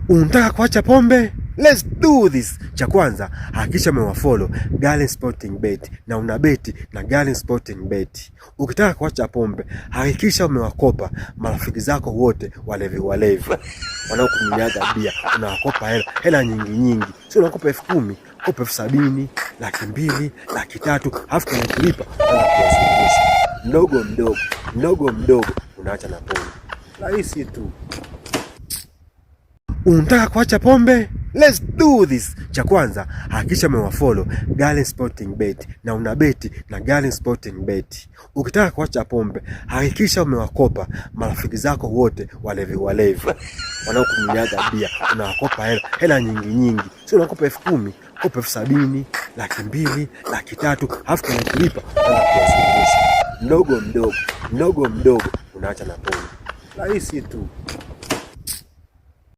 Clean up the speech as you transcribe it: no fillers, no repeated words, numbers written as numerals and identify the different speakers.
Speaker 1: Unataka kuacha pombe? Let's do this. Cha kwanza, hakikisha umewafollow Galen Sporting Bet na una beti na Galen Sporting Bet. Ukitaka kuacha pombe, hakikisha umewakopa marafiki zako wote walevi walevi wanaokunywaga bia, unawakopa hela hela nyingi nyingi, sio unakopa 10,000, kopa 70,000, 200,000, 300,000, halafu kwenye kulipa unaanza kuwazungusha mdogo mdogo mdogo mdogo, unaacha na pombe. Rahisi tu. Unataka kuacha pombe? Let's do this. Cha kwanza, hakikisha umewafollow Galen Sporting Bet na una beti na Galen Sporting Bet. Ukitaka kuacha pombe, hakikisha umewakopa marafiki zako wote walevi walevi wanaokunywaga bia, unawakopa hela hela nyingi nyingi, sio unakopa 10,000, kopa 70,000, 200,000, 300,000, halafu kwenye kulipa unaanza kuwazungusha mdogo mdogo mdogo mdogo, unaacha na pombe. Rahisi tu.